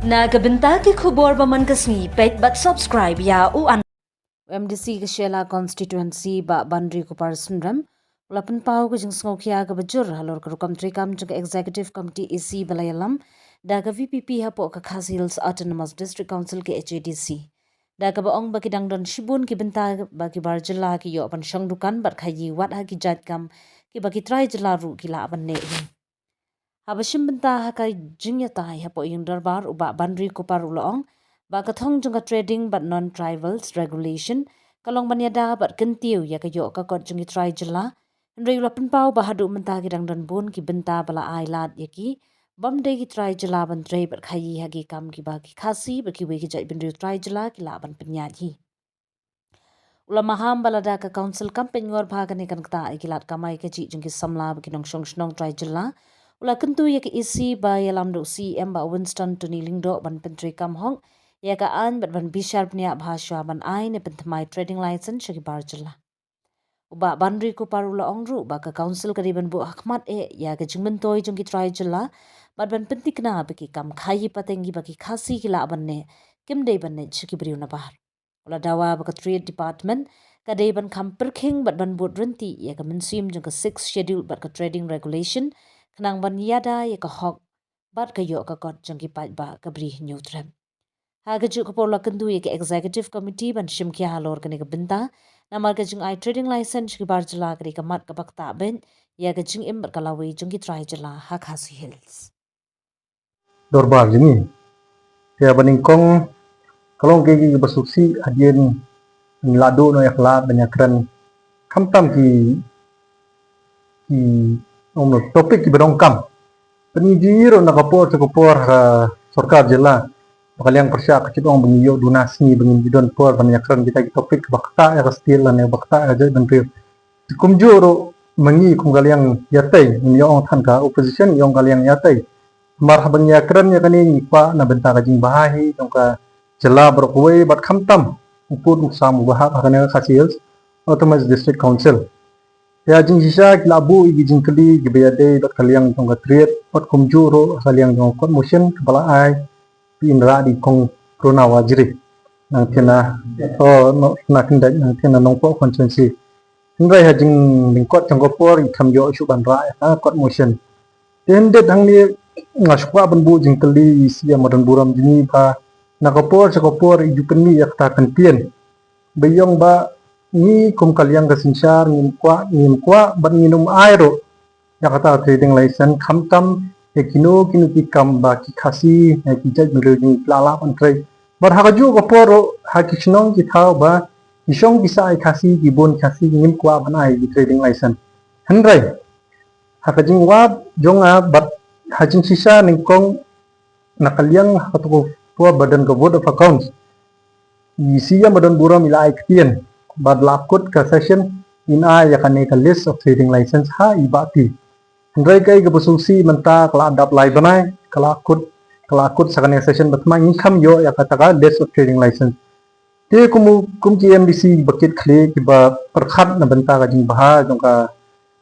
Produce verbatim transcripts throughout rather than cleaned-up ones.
Na ka bynta ki khubor ba man ka sngi, peit bad subscribe ïa u an. MDC ka Shella Constituency Bah Banri Kupar Synrem u la pynpaw ka jingsngewkhia kaba jur halor ka rukom treikam jong ka Executive Committee, EC, ba la ïalam da ka VPP hapoh ka Khasi Hills Autonomous District Council, KHADC. Da kaba ong ba ki dang don shibun ki bynta ba ki bar jylla ki ïoh ban shong dukan bad khaïi, wat ha ki jait kam kiba ki trai jylla ruh ki lah ban neh hi. Haba shim bynta ha ka jingïatai hapoh ïing dorbar, u Bah Banri Kupar u la ong ba ka thong jong ka Trading bad Non-Tribals Regulation ka long ban ïada bad kyntiew ïa ka ïoh ka kot jong ki trai jylla. Hynrei u la pynpaw ba haduh mynta ki dang don bun ki bynta ba la ai lad ïa ki bym dei ki trai jylla ban trei bad khaïi ha ki kam kiba ki Khasi bad kiwei ki jaitbynriew trai jylla ki lah ban pynïaid hi. U la maham ba lada ka Council kam pynngor bha, kane kan ktah ïa ki lad kamai kajih jong ki samla bad ki nongshong shnong trai jylla. U la kyntu ïa ka EC ba ïalam da u CEM Bah Winston Tony Lyngdoh ban pyntreikam hok ïa ka aiñ bad ban bishar bniah bha shwa ban ai ne pynthymmai trading license sha ki bar jylla. U Bah Banri Kupar u la ong ruh ba ka Council ka dei ban buh hakhmat eh ïa ka jingmyntoi jong ki trai jylla bad ban pynthikna ba ki kam khaïi pateng kiba ki Khasi ki lah ban neh kim dei ban neh sha ki briew nabar. U la dawa ba ka Trade Department ka dei ban kham pyrkhing bad ban bud ryntih ïa ka mynsiem jong ka Sixth Schedule bad ka Trading Regulation khnang ban ïada ïa ka hok bad ka ïoh ka kot jong ki paidbah ka Bri Hynñiewtrep. Ha kajuh ka por u la kyntu ïa ka Executive Committee ban shim khia halor kane ka bynta, namar ka jingai trading license sha ki bar jylla ka dei ka mat kaba ktah beit ïa ka jingim bad ka lawei jong ki trai jylla ha Khasi Hills. Dorbar jong ngi. Te ba nyngkong ka long kaei kaei kaba sngewsih hadien ngi la duh noh ïa ka lad ban ïakren khamtam ki, ki, ong noh, topic kiba donkam. Bad ngi ju ïohi ruh na ka por sha ka por ha sorkar jylla ba ka liang pyrshah ka ju ong ba ngi ïoh duna sngi ba ngim ju don por ban ïakren kita ki topic kaba ktah ïa ka state lane ba ktah ïa ka jaitbynriew. Te kumjuh ruh ma ngi kum ka liang ïatei, ngim ïa ong than ka opposition, ngi ong ka liang ïatei. Namar haba ngi ïakren ïa kane ngi kwah na bynta ka jingbha hi jong ka jylla baroh kawei bad khamtam u pud u sam uba hap ha kane ka Khasi Hills Autonomous District Council. Ïa jingshisha ki la buh ïa ki jingkylli kiba ïadei bad ka liang jong ka trade bad kumjuh ruh ka liang jong ka court motion kaba la ai pynrah da i Kong Runa Warjri, nangtei na, oh, no, na Khyndait, nangtei na Nongpoh constituency. Hynrei ha jinglyngkot jong ka por i kham ïoh shuh ban rah ïa ka court motion. Te hynrei hangne nga shu kwah ban buh jingkylli ïa i C E M Madanburom jong ngi ba na ka por sha ka por i ju kynmaw ïa kata ka ktien ba i ong ba ngi kum ka liang ka synshar ngim kwah, ngim kwah bad ngim ai ruh ïa kata trading license khamtam ïa kino kino ki kam ba ki Khasi, ïa ki jaitbynriew jong ngi ki la lah ban trei. Bad ha kajuh ka por ruh ha ki shnong ki thaw ba ki shong ki sah ïa ki Khasi, ki bun Khasi, ngim kwah ban ai ki trading license. Hynrei ha ka jingwad jong nga bad ha jingshisha nyngkong na ka liang ha kato ka por ba don ka vote of accounts, i C E M Madanburom i la ai ktien bad la kut ka session in ai ïa kane ka list of trading license ha i Bah T. Hynrei kaei kaba sngewsih mynta ka la dap lai bnai ka la kut, ka la kut sa kane ka session ba thymmai ngim kham ïoh ïa kata ka list of trading license. Te kum, kum ki MDC ba kit khlieh kiba pyrkhat na bynta ka jingbha jong ka,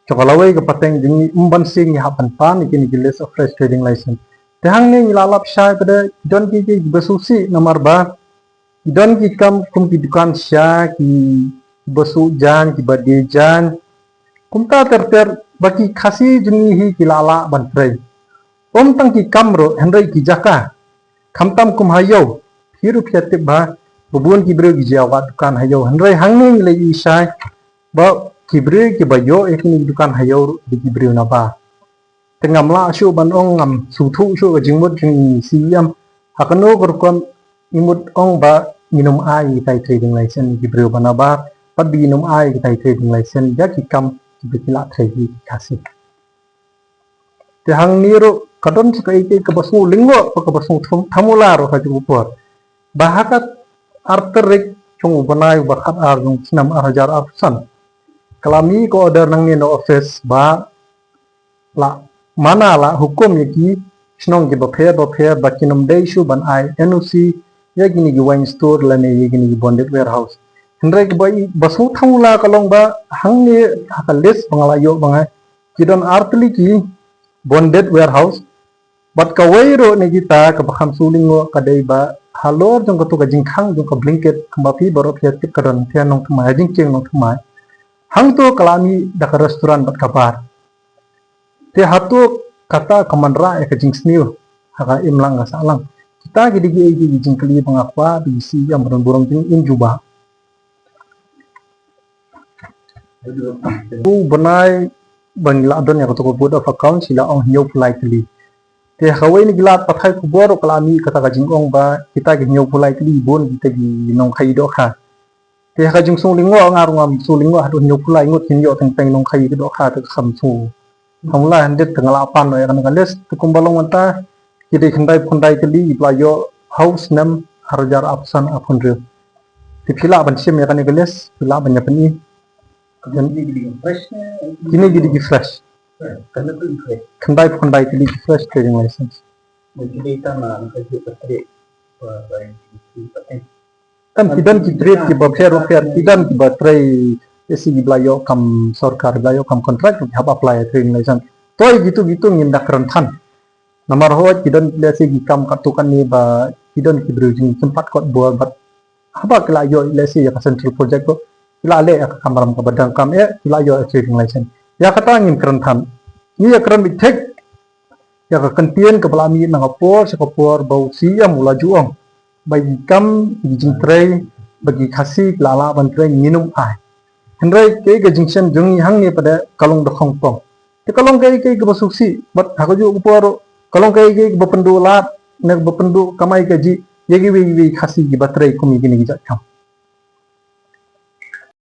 jong ka lawei ka pateng jong ngi, ym ban sing ngi hap ban pan ïa kine ki list of fresh trading license. Te hangne ngi la lap shai pat de ki don ki, ki, kiba sngewsih namar ba ki don ki kam kum ki dukan sha, kiba suh jaiñ, kiba die jaiñ. Kumta ter ter ba ki Khasi jong ngi hi ki la lah ban trei. Ym tang ki kam ruh hynrei ki jaka. Khamtam kum ha ïew, phi ruh phi ïa tip ba bun ki briew ki ju ïa wad dukan ha ïew. Hynrei hangne ngi la ïohi shai ba ki briew kiba ïoh ïa kine ki dukan ha ïew ruh ki dei ki briew nabar. Te ngam lah shuh ban ong, ngam sngewthuh shuh ka jingmut jong i C E M. Ha kano ka rukom i mut ong ba ngin ym ai ïa kitai trading license ïa ki briew ba nabar bad ba ngin ym ai ïa kitai trading license ïa ki kam kiba ki lah trei ki Khasi. Te hangne ruh ka don sa kaei kaei kaba sngew lyngngoh bad kaba sngew tham-, thamula ruh ha kajuh ka por. Ba ha ka ar tarik jong u bnai uba khatar jong u snem ar hajar arphew san ka la mih ka order nangne na office ba la mana, la hukum ïa ki shnong kiba pher ba pher ba kin ym dei shuh ban ai N O C ïa kine ki wine store lane ïa kine ki bonded warehouse. Hynrei kaba i, ba sngew thamula ka long ba hangne ha ka list ba nga la ïoh ba nga, ki don ar tylli ki bonded warehouse Bad kawei ruh na kita kaba kham sngewlyngngoh ka dei ba halor jong kato ka jingkhang jong ka blanket kumba phi baroh phi tip ka don, phi nongthymmai, jingkieng nongthymmai. Hangto ka la mih da ka restaurant bad ka bar. Te hato kata ka wanrah ïa ka jingsniew ha ka imlang ka sahlang. Kita ki dei ki jingkylli ba nga kwah ba ki shu ïa burom burom jingim jubab. U bnai ba ngi la don ïa kato ka Board of Accounts, ki la ong hynñiewphew lai tylli. Te ha kawei na ki lad pathai khubor ruh ka la mih kata ka jingong ba kita ki hynñiewphew lai tylli bun kita ki nongkhaïi dohkha. Te ha ka jingsngew lyngngoh, nga ruh ngam sngew lyngngoh haduh hynñiewphew lai ngut kin ïoh teng teng nongkhaïi dohkha, te ka kham sngew. Kham lah hyndet te nga la pan noh ïa kane ka list, te kumba long mynta ki dei khyndaiphew khyndai tylli kiba la ïoh ha u snem ar hajar arphew san arphew hynriew. Te phi lah ban shim ïa kane ka list, phi lah ban ïa pyni. Kine ki dei ki fresh. Kine ki dei ki fresh. Kane ki fresh. Khyndaiphew khyndai tylli ki fresh trading license. Em, ki don ki trade kiba pher ba pher, ki don kiba trei, lehse kiba la ïoh kam sorkar, ba la ïoh kam contract, ki hap apply trading license. Toi kitu kitu ngim da kren than. Namar hooid ki don lehse ki kam katto katne ba ki don ki briew jingkyrpad kot bor, bad haba ki la ïoh lehse ïa ka central project ruh, ki la leh ïa ka kamram kaba donkam eh, ki la ïoh ïa trading license. Ïa kata ngim kren than. Ngi ïa kren beit thik ïa ka kyntien kaba la mih na ka por sha ka por ba u C E M u la ju ong ba ki kam, ki jingtrei ba ki Khasi ki la lah ban trei ngin ym ai. Hynrei kaei ka jingshem jong ngi hangne pat ka long da khongpong. Te ka long kaei kaei kaba sngewsih, bad ha kajuh ka por ruh ka long kaei kaei kaba pynduh lad ne kaba pynduh kamai kajih ïa kiwei kiwei Khasi kiba trei kum ïa kine ki jait kam.